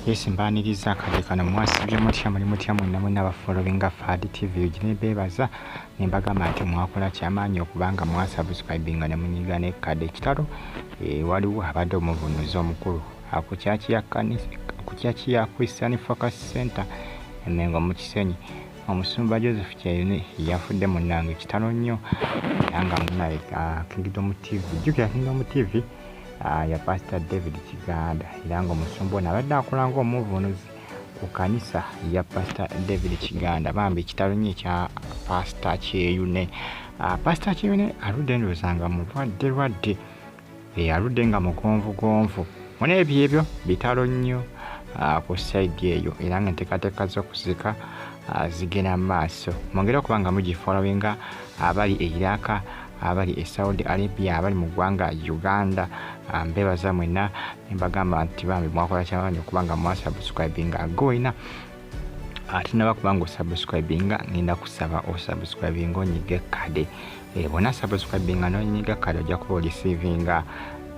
Yes, mbaaniriza akadde kano. Mwasibye mutya? Muli mutya mwenna mwenna abafollowinga Fad TV? Ne beebaza ne mbagamba nti mwakola kyamaanyi okubanga mwasubscribinga ne munyiga n'ekkadde. Ekitalo, waliwo abadde omuvunuzi omukulu ku kyaki ya kanisa, ku kyaki ya Christian Focus Center Emengo mu Kisenyi, omusumba Joseph Kyeyune yafudde. Munnange, kitalo nnyo. Era nga munaye Kingdom TV, jjukira Kingdom TV ya Pastor David Kiganda, era nga omusumba ono abadde akola ng'omuvunuzi ku kanisa ya Pastor David Kiganda. Bambi, kitalo nnyo ekya Pastor Kyeyune. Pastor Kyeyune aludde ndowooza nga mulwadde lwadde, aludde nga mugonvugonvu. Muna ebyo ebyo bitalo nnyo ku side eyo, era nga enteekateeka z'okuziika zigenda mu maaso. Mwongere okuba nga mugifollowinga, abali e Iraq, abali e Saudi Arabia, abali mu ggwanga Uganda. Mbebaza mwenna nembagamba nti bambi mwakola kyamaanyi okuba nga mwasubscribinga. Goina ate naba kubanga osubscribinga, ngenda kusaba osubscribinga, onyige kade. Bwona subscribinga nonyiga kade, ojja kuba oreceivinga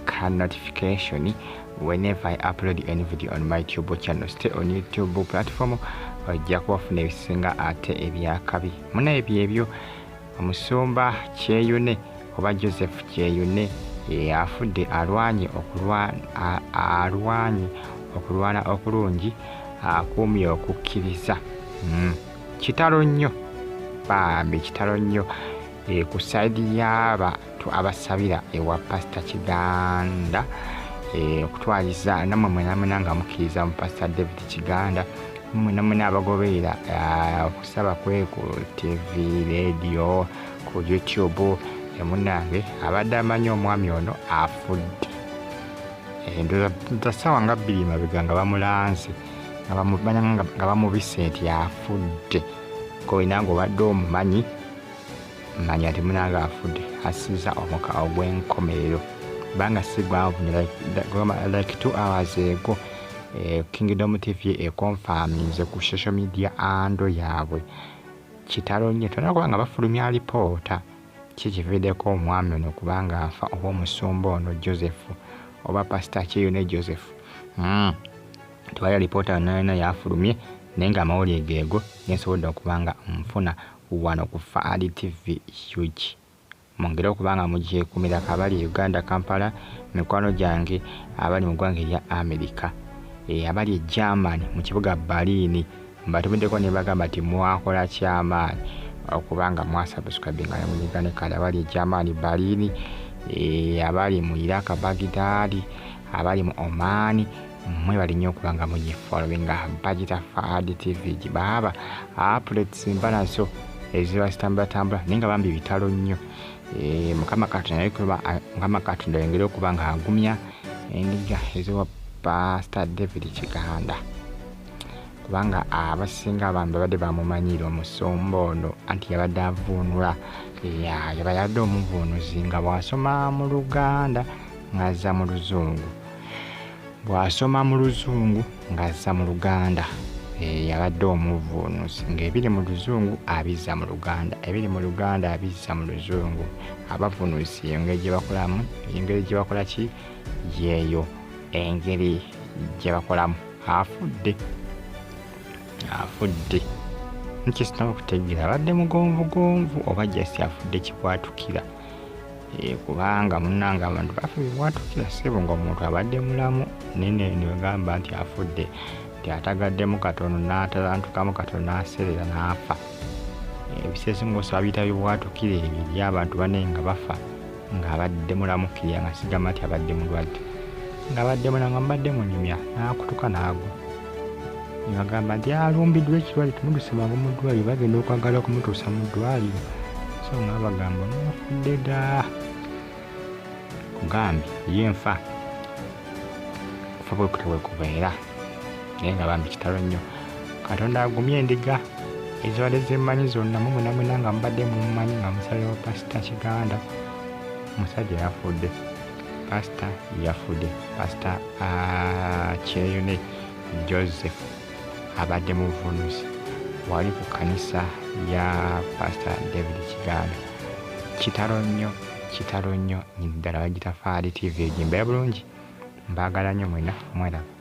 ka notification whenever I upload any video on my YouTube channel. Stay on YouTube platform, ojja kuba ofuna ebisinga ate ebyakabi. Muna ebyo ebyo, omusumba Kyeyune oba Joseph Kyeyune afudde. Alwanye okulwana okulungi, akuumye okukkiriza. Kitalo nnyo bambi, kitalo nnyo. Ku side y'abantu abasabira ewa Pasita Kiganda, okutwaliza nammwe mwenamwena nga mukkiriza mu Pasita David Kiganda, mwena mwena abagoberera okusaba kwe ku TV, radio, ku YouTube, munange abadde amanyi omwami ono afudde. Ndowooza ssaawa nga 2 mabega nga bamulanze, nga bamubise nti afudde. Kolina ngaobadde omumanyi, manya nti munange afudde, asiza omuka ogw'enkomerero, kubanga si gwanvunye like 2 hours ago. Kingdom TV econfirminze ku social media handle yaabwe. Kitalo nnyo. Tolina kuba nga bafulumya alipoota kikividdeko omwami ono kubanga afa, oba omusumba ono Joseph oba Pasita Kyeyune Joseph. Tewali alipoota yonna yonna yafulumye, naye nga amawulire geego gensobodde okuba nga nfuna wano ku Faali TV UG. Mwongere okuba nga mugyekumirako abali e Uganda, Kampala, mikwano gyange abali mu ggwanga erya America, abali e Germany mu kibuga Berlin, mbatumiddeko ne bagamba nti mwakola kyamaanyi okuba nga mwasubscribinga ne munyiga ne kale. Abali e Germany, Berlin, abali mu Iraq, Baghdad, abali mu Oman, mwebali nnyo okuba nga mugifollowinga. Bagita Faad TV gibaaba updates mba nazo eziba zitambulatambula, naye nga bambi bitalo nnyo. Mukama Katonda, Mukama Katonda yongere okuba nga agumya endiga eziwa Pastor David Kiganda, kubanga abasinga abantu babadde bamumanyiire omusumba ono anti yabadde avuunula, yaba yabadde omuvuunuzi, nga bw'asoma mu Luganda ng'azza mu Luzungu, bw'asoma mu Luzungu ng'azza mu Luganda. Yabadde omuvuunuzi, ng'ebiri mu Luzungu abizza mu Luganda, ebiri mu Luganda abizza mu Luzungu. Abavunuzi engeri gye bakolamu, engeri gye bakola ki yeeyo, engeri gye bakolamu. Afudde, afudde nkisinaba okutegeera abadde mugonvugonvu oba just afudde kibwatukira, kubanga munnange abantu bafa bibwatukira ssebo, ng'omuntu abadde mulamu nene nebagamba nti afudde, nti atagaddemu katono n'atalantukamu katono n'aserera n'afa. Ebiseera ebisinga osaba biyita bibwatukira ebyo eri abantu bane nga bafa ng'abadde mulamu kirya, nga sigamba nti abadde mulwadde, ng'abadde mulamu, nga mubadde munyumya n'akutuka n'agwa, nebagamba nti alumbiddwa ekirwadde, tumuduse mangu mu ddwaliro. Bagenda okwagala okumutuusa mu ddwaliro, so nga bagamba nafudde dda. Kugambye ye nfa kufa bwe kutyo bwe kubeera, naye nga bambi kitalo nnyo. Katonda agumye endiga ezibadde zemmanyi zonna mu mwena mwena nga mubadde mumumanyi nga musale wa Pasita Kiganda. Omusajja yafudde, Pasita yafudde, Pasita Kyeyune Joseph abadde muvunuzi wali ku kanisa ya Pasita David Kiganda. Kitalo nnyo, kitalo nnyo ddala. Bagita Faali TV, egimbeera bulungi. Mbaagala nnyo mwena, mweraba.